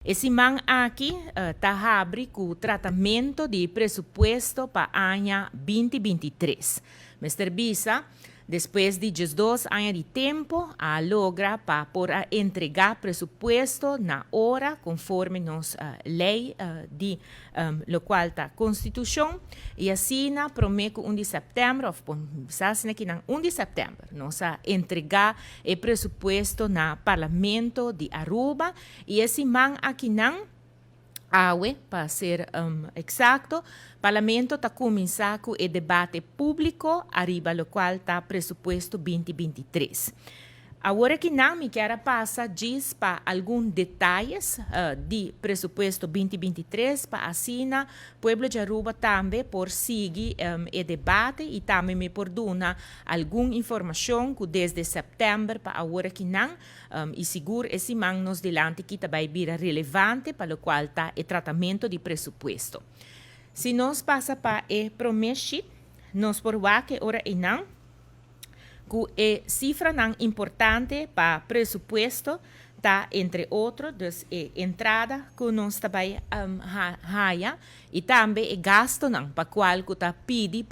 E siman aki ta habri ku tratamento di presupuesto pa aña 2023. Mester bisa, despues di 12 aña di tempo, a logra pa por a entrega presupuesto na ora conforme nos ley di locual ta Constitucion y asina prome 1 di september of aki na 1 di september nos a entrega e presupuesto na Parlamento di Aruba y e siman aki nan, awe, pa ser exacto, Parlamento ta cuminsa cu e debate publico ariba locual ta presupuesto 2023. Awor aki nan mi kier pasa djis pa algun detaye di presupuesto 2023 pa asina pueblo di Aruba tambe por sigui e debate y tambe mi por duna algun informacion cu desde september pa awor aki nan y sigur e siman nos dilanti cu tambe bira relevante pa locual ta e tratamento di presupuesto. Si nos pasa pa e prome sheet, nos por wak ora einan cu e cifranan importante pa presupuesto ta, entre otro, dus e entrada cu nos tambe haya y tambe e gastonan pa cual cu ta pidi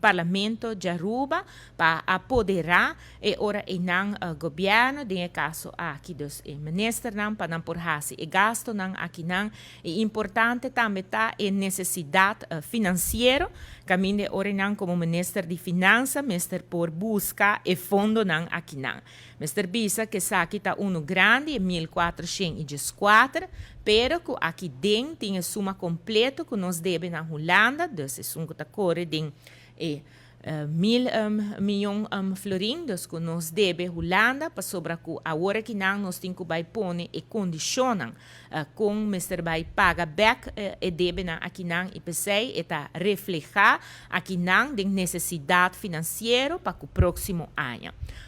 Parlamento di Aruba pa apodera e ora einan gobierno, den caso aki dus e ministernan, pa nan por hasi e gastonan akinan. E importante tambe ta e necesidad financiero caminda ora nan como minister di Finansa mester por busca e fondonan akinan. Mester bisa cu esaki ta uno grandi, 1404, pero cu aki den tin e suma completo cu nos debe na Hulanda, dus e suma ta core den e 1000 miyon florin, dus cu nos debe Hulanda, pasobra cu awor aki nan nos tin cu bay pone e condicionnan cu mester bay paga back e debenan akinan y p'esey ta refleha akinan den necesidad financiero pa e proximo aña.